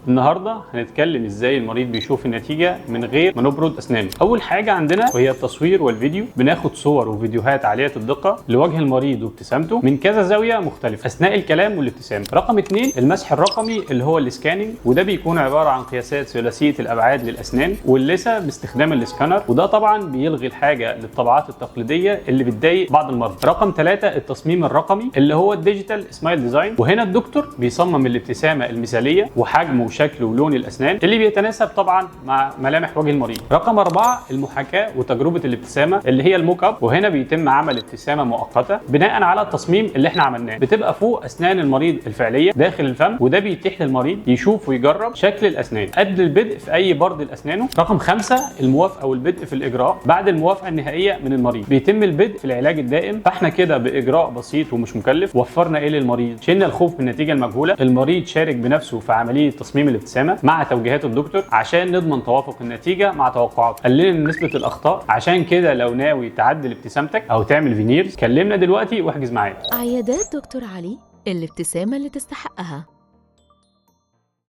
النهارده هنتكلم ازاي المريض بيشوف النتيجة من غير ما نبرد اسنانه. اول حاجة عندنا وهي التصوير والفيديو. بناخد صور وفيديوهات عالية الدقة لوجه المريض وابتسامته من كذا زاوية مختلفة اثناء الكلام والابتسامة. رقم 2 المسح الرقمي اللي هو ال scanning، وده بيكون عبارة عن قياسات ثلاثية الابعاد للاسنان واللثه باستخدام السكانر، وده طبعا بيلغي الحاجة للطبعات التقليدية اللي بتضايق بعض المرضى. رقم 3 التصميم الرقمي اللي هو ال digital smile design، وهنا الدكتور بيصمم الابتسامة المثالية وحجم وشكل ولون الاسنان اللي بيتناسب طبعا مع ملامح وجه المريض. رقم 4 المحاكاة وتجربه الابتسامة اللي هي ال mock up، وهنا بيتم عمل ابتسامة مؤقتة بناء على التصميم اللي احنا عملناه، بتبقى فوق اسنان المريض الفعلية داخل الفم، وده بيتيح للمريض يشوف ويجرب شكل الاسنان قبل البدء في اي برد لاسنانه. رقم 5 الموافقة والبدء في الاجراء. بعد الموافقة النهائية من المريض بيتم البدء في العلاج الدائم. فاحنا كده باجراء بسيط ومش مكلف وفرنا ايه للمريض؟ شلنا الخوف من النتيجة المجهولة، المريض شارك بنفسه في عملية تصميم الابتسامة مع توجيهات الدكتور عشان نضمن توافق النتيجة مع توقعاته، قللنا نسبه الاخطاء. عشان كده لو ناوي تعدل ابتسامتك او تعمل veneers كلمنا دلوقتي واحجز معانا. عيادات دكتور علي، الابتسامة اللي تستحقها.